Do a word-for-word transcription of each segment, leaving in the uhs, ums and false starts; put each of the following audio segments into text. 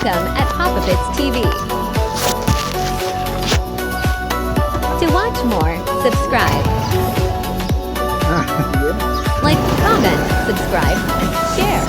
Welcome at Papa Bits T V. To watch more, subscribe, like, comment, subscribe, share.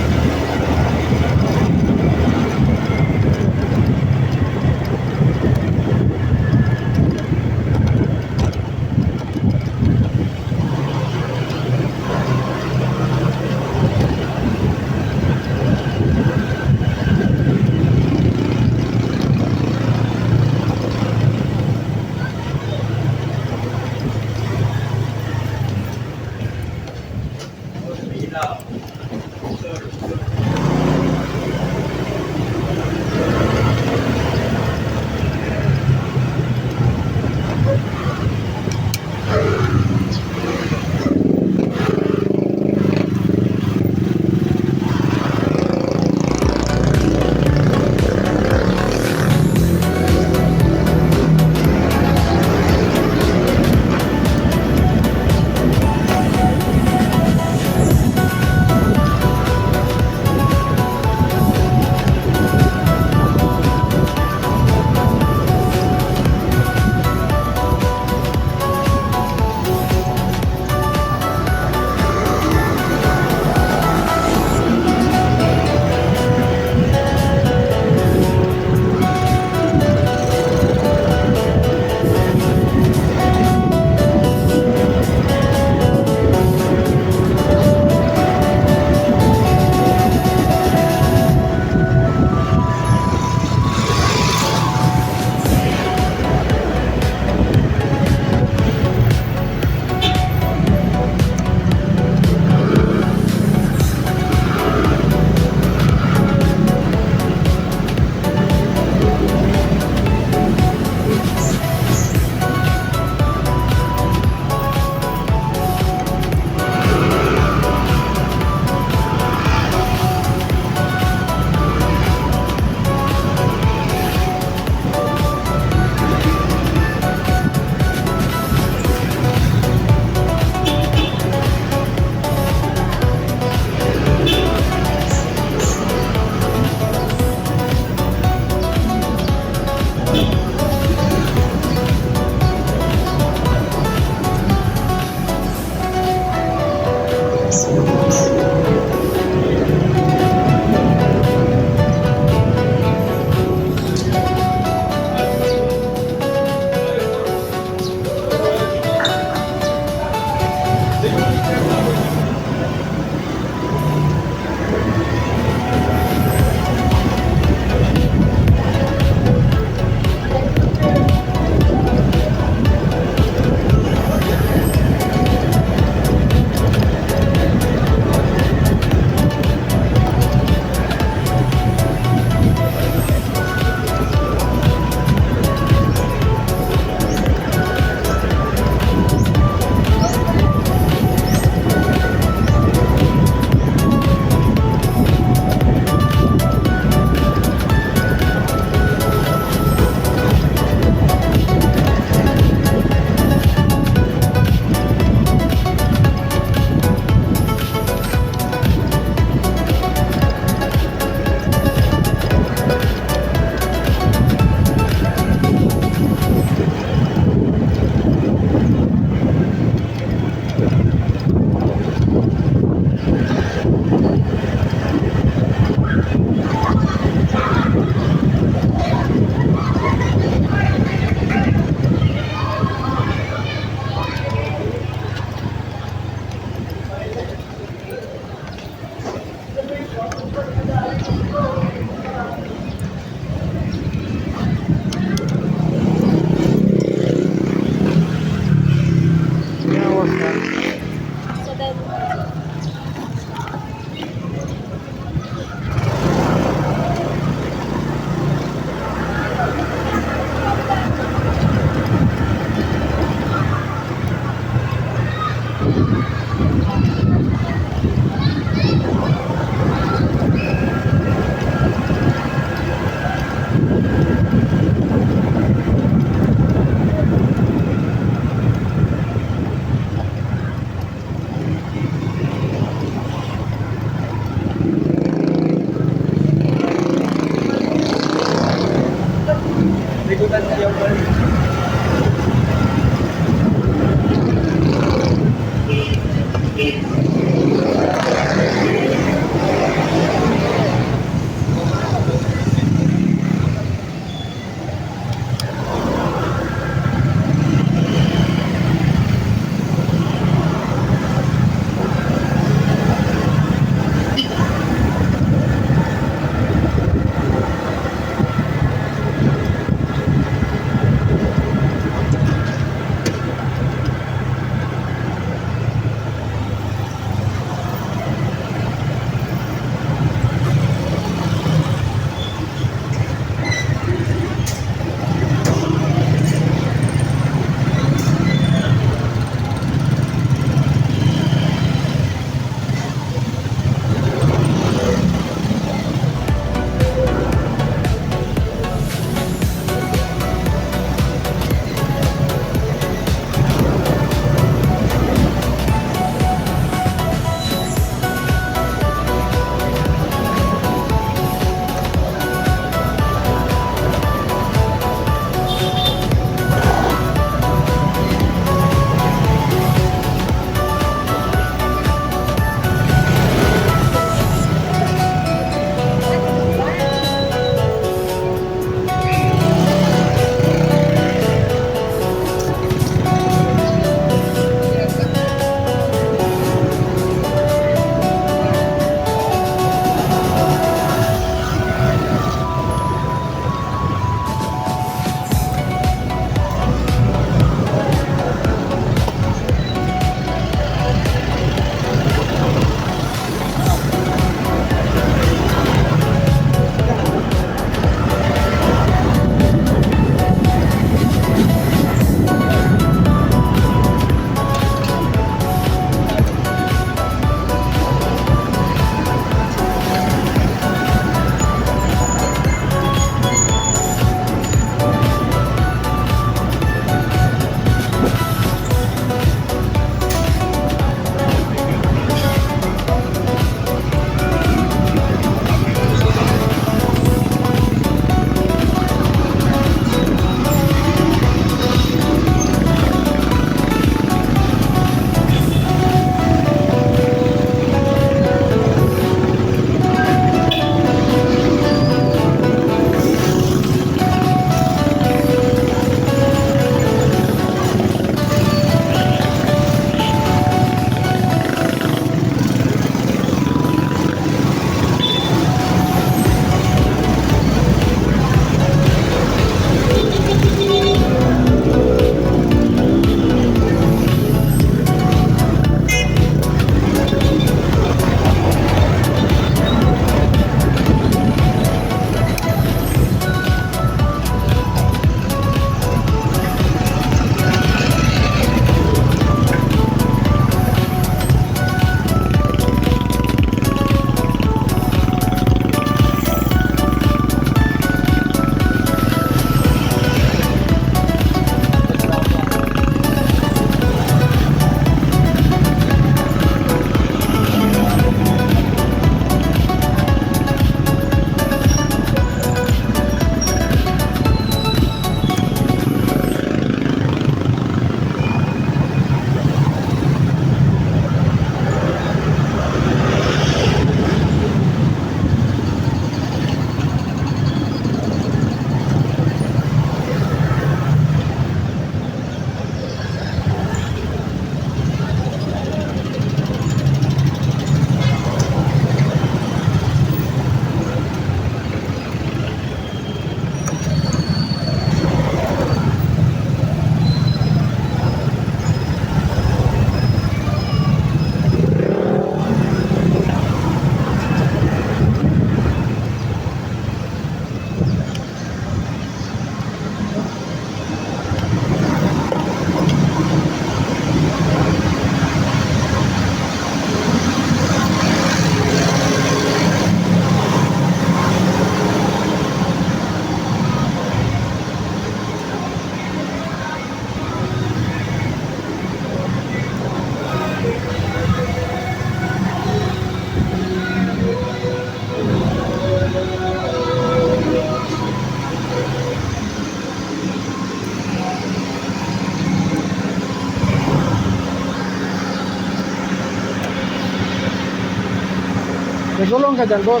Kulong ka dyan, boss.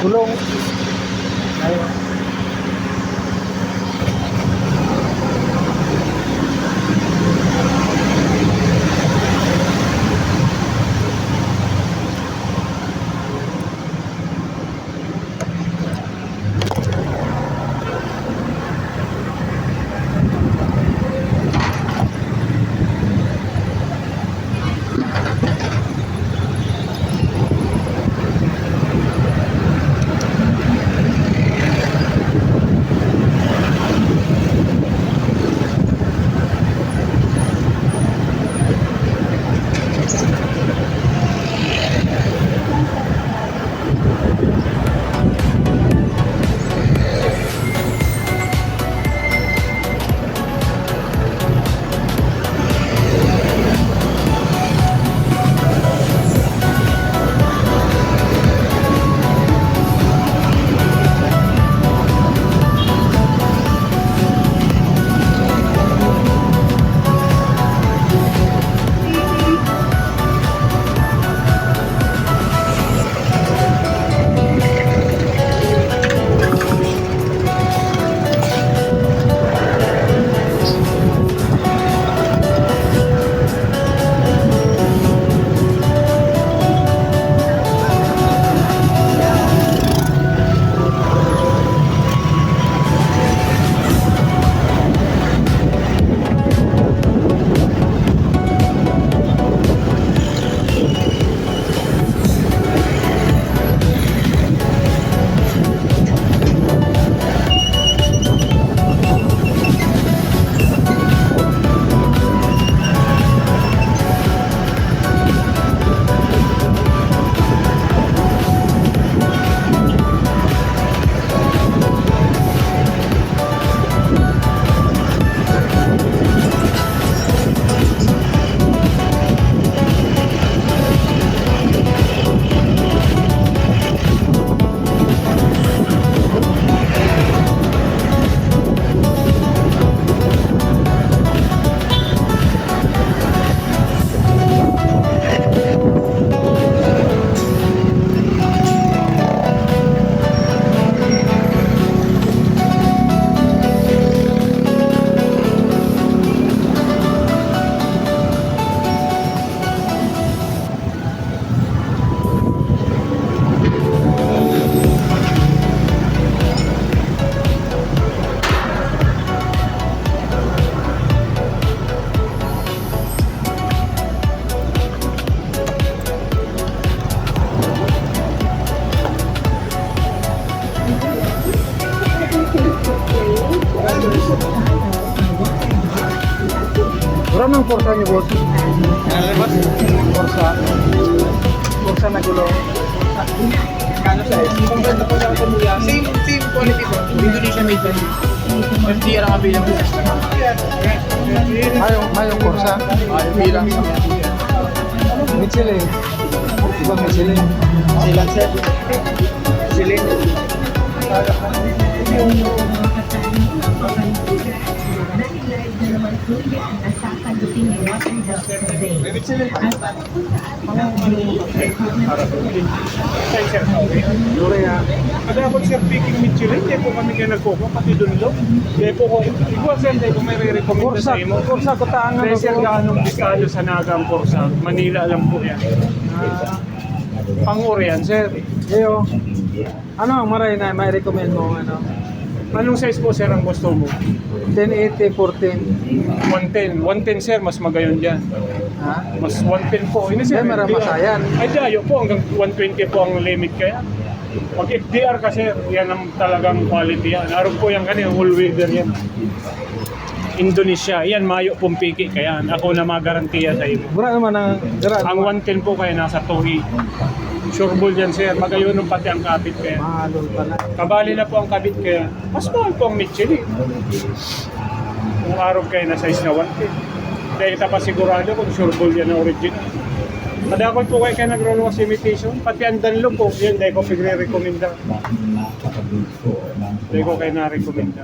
Kulong. Ayun. Wala nang Corsa niyo, boss? Ano, boss? Corsa. Corsa na gulong. Kano siya? Same, same quality po. Indonesia made yan. F D R ang available. Mayong, mayong Corsa. Ay, bilang sa Michelin. Iba Michelin. Sila, sir. Michelin. Sir, sir. Kada ako, sir, picking Michelin, di po kami kayo nagkukuha, pati Dunlop. Di po ko, ikaw, sir, di po may re-recommend Corsa, sa imo. Corsa, Batangan, Sir, ano po? Gaano ang dekado sa Naga ang Corsa? Manila lang po yan. Ah, pang-uri yan, sir. Iyo. Ano ang maray na may recommend mo, ano? Anong size po, sir, ang gusto mo? Ten eighty, fourteen. One ten. One ten, sir, mas magayon dyan. Ha? Mas one ten po. Ini, sir, Ay, meron F D R. Masayan. Ay, di, ayo po. Hanggang one twenty po ang limit kaya. Pag F D R ka, sir, yan ang talagang quality yan. Arog po yan kanina, all weather yan. Indonesia. Yan, mayo pong piki kaya. Ako na magarantiya sa imo. Mura naman ang grad. Ang one ten po kaya nasa two eight. Sure ball yan, sir. Magayon pati ang kapit kaya. Mahalon pala. Kabali na po ang kabit kaya. Mas mahal po ang Michelin. Kung arog kayo na size na one ten. Dahil kita pa sigurado kung sure ball yan na original. Kadakol po kayo, kayo nagluluwas imitation. Pati ang Dunlop po, yun, dahil ko pigre-recommenda. Dahil ko kayo na-recommenda.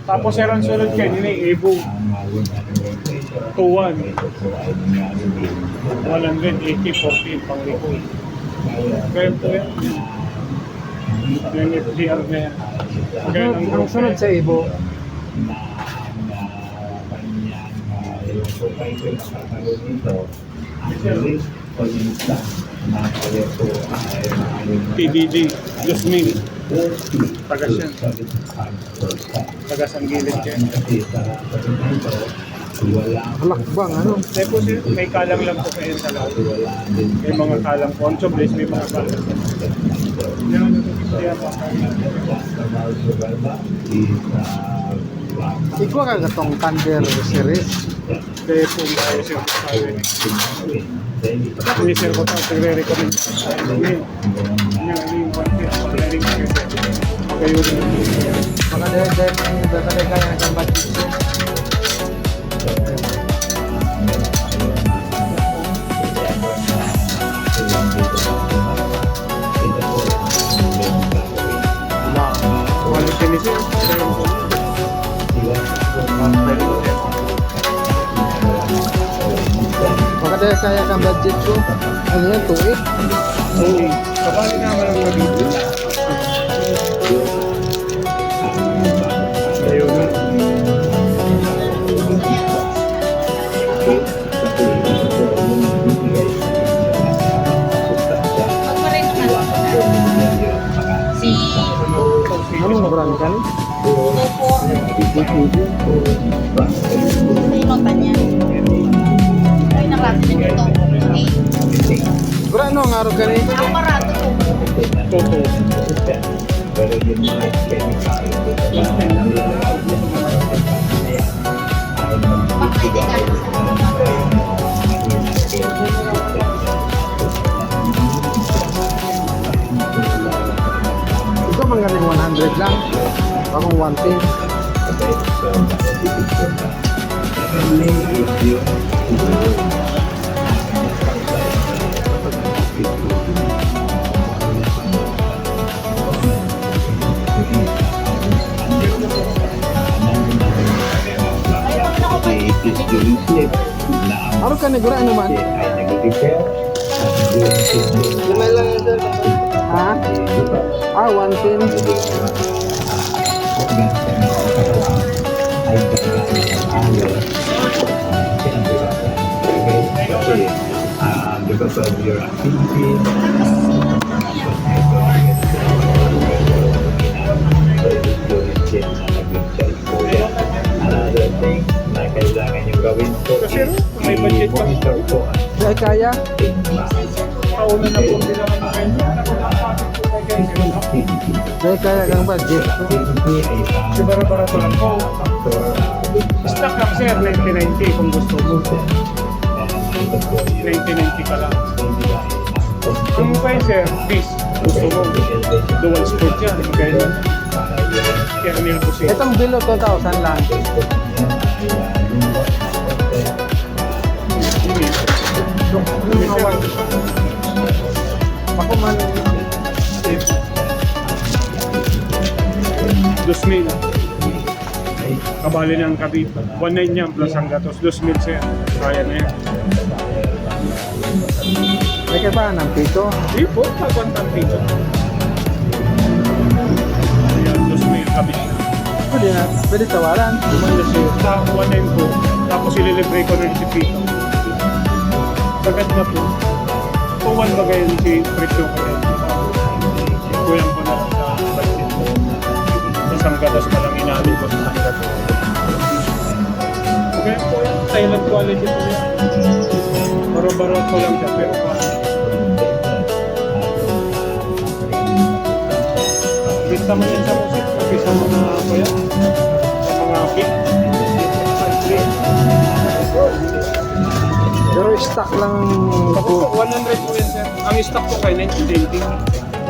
Tapos, sir, ang sunod kayo, nini, Evo two one. One hundred eighty, forty, pang likoy. Ganyan po yan. Yung F D R na yan. Ganyan ang Ang sunod sa ibo. T D D, dos mil. Taga siya. Taga Sangilid siya. Halakbang, ano? Kaya po, sir, may kalang lang po kayo sa loob. May mga kalang po. Ang tublis, may mga kalang. Yan, yan po. Igwa ka gatong Thunder Series? Kaya po, tayo, sir. Ini, sir, ko ito, nagre-recommend. Ini, ini, ini, one fifty, very good, sir. Okay, yun. Baka dahil, dahil, dahil, dahil kaya ng budget, sir. Na, quality ni sir. Baka dahil kaya kang budget ko. Ano yan, two eight? Oo. Kapag naman ang budget. Ayun na. Si Anong brand ka ni? Opo. Sino ba niya? Ay, naklase na dito. Eh, Bra, ano ang araw ka ni? Ang barato po. Toto. Ito man ganing one hundred lang. Akong one ten. Aro ka, negro, ano man? Limay lang yan, sir. Ha? Ah, one ten. Ah, because of your activity, another thing na kailangan yung gawin po Kasi is may budget pa. I-monitor po ang Dahil kaya? Pauna na po, hindi naman kayo. Dahil kaya kang budget. Activity ay ang Di ba, bara-bara pa lang po. factor, ah, Stock lang, sir, ninety ninety kung gusto mo. Ninety ninety ka lang. Ang pa yun, sir, this. Gusto mo. Dual sport yan. Magkano? Kernel po siya. Itong below two thousand lang. Ako man. Dos mil. Kabali ng Cavite. One nine yan, plus ang gatos. Dos mil, sir. Kaya na yan. May kaibahan ng pito? Hindi po, pag one time pito. Ayan, dos mil Cavite. Pwede na, pwede tawaran. Sa one nine po, tapos ililibre ko ng si pito. Sagad na po. Kung one bagay yung si presyo ko. Kulang ko na lang sa budget. Sa sanggatas na lang inamin ko sa sanggatas. Okay po yan. Thailand quality po yan. Baro-baro ko lang siya, pero kuwan. Basta mo siya sa musik, kasi sa mga, ano yan, sa mga big. Pero stock lang Tapos po, po. One hundred po yan, sir. Ang stock po kay nineteen twenty.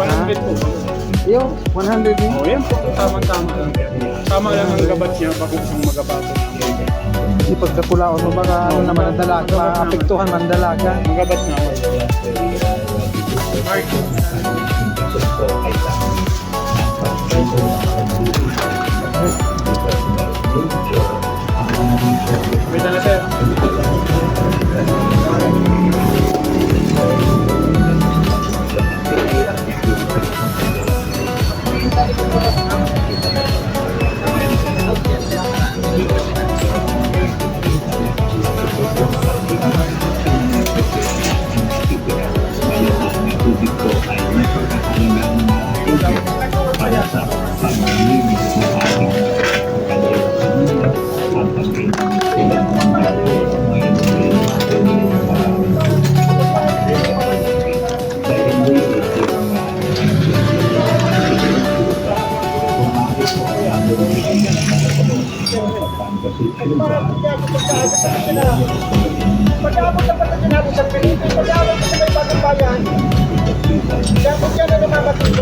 One hundred po. Yung one hundred niya? Oh, yan po. Tama-tama lang. Tama lang ang gabat niya, pag isang magabato. Hindi pagkakulaon mo, baka ano naman ang dalaga, maapektuhan man ang dalaga. Magabat na ako. Mark. Wait lang, sir. Nagpahabot niya ako pagkaagos sa Kasinarahan. Pag-aabot ng Pangasinan sa Pilipinas, pag-aabot sa may Bagong Bayan, dapat siya na namamatid